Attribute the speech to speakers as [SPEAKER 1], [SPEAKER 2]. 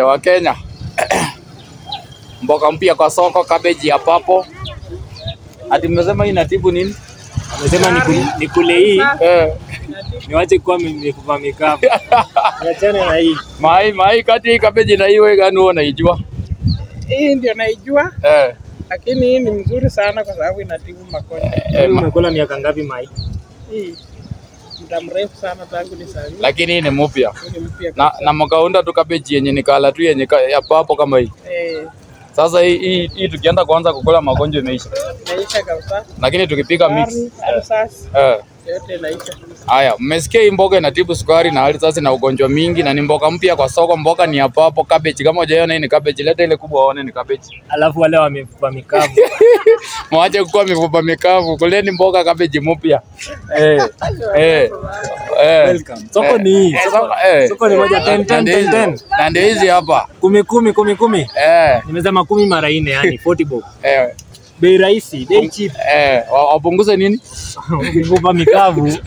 [SPEAKER 1] Wa Kenya. Mboga mpya kwa soko, cabbage ya papo. Ati mmesema hii inatibu nini?
[SPEAKER 2] Amesema nikule hii. Niwache kuwa mifupa mikavu. Niachane na hii.
[SPEAKER 1] Mai kati hii cabbage na hii wewe gani wewe unaijua?
[SPEAKER 3] Hii ndio naijua. Lakini hii ni mzuri sana kwa sababu inatibu magonjwa.
[SPEAKER 2] Umekula miaka ngapi mai?
[SPEAKER 3] Hii muda mrefu sana tangu nizaliwe.
[SPEAKER 1] Lakini hii ni mpya. Na mkaunda tu cabbage yenye nikala tu yenye ya papo kama hii. Sasa hii tukienda kuanza kukula magonjwa imeisha.
[SPEAKER 3] Inaisha kabisa.
[SPEAKER 1] Lakini tukipika mix.
[SPEAKER 3] Yote inaisha.
[SPEAKER 1] Haya, mmesikia hii mboga inatibu sukari na ulcers na ugonjwa mingi na ni mboga mpya kwa soko. Mboga ni hapo hapo cabbage. Kama hujaiona hii ni cabbage, leta ile kubwa waone ni cabbage.
[SPEAKER 2] Alafu wale wa mifupa mikavu.
[SPEAKER 1] Mwache kukua mifupa mikavu, kuleni mboga cabbage mpya.
[SPEAKER 2] Welcome. Soko ni hii. Soko ni moja 10 10 10 10.
[SPEAKER 1] Na ndio hizi hapa.
[SPEAKER 2] 10 10 10 10. Nimesema 10 mara 4 yani 40 bob. Bei rahisi, bei cheap.
[SPEAKER 1] Wapunguze nini?
[SPEAKER 2] Mifupa mikavu.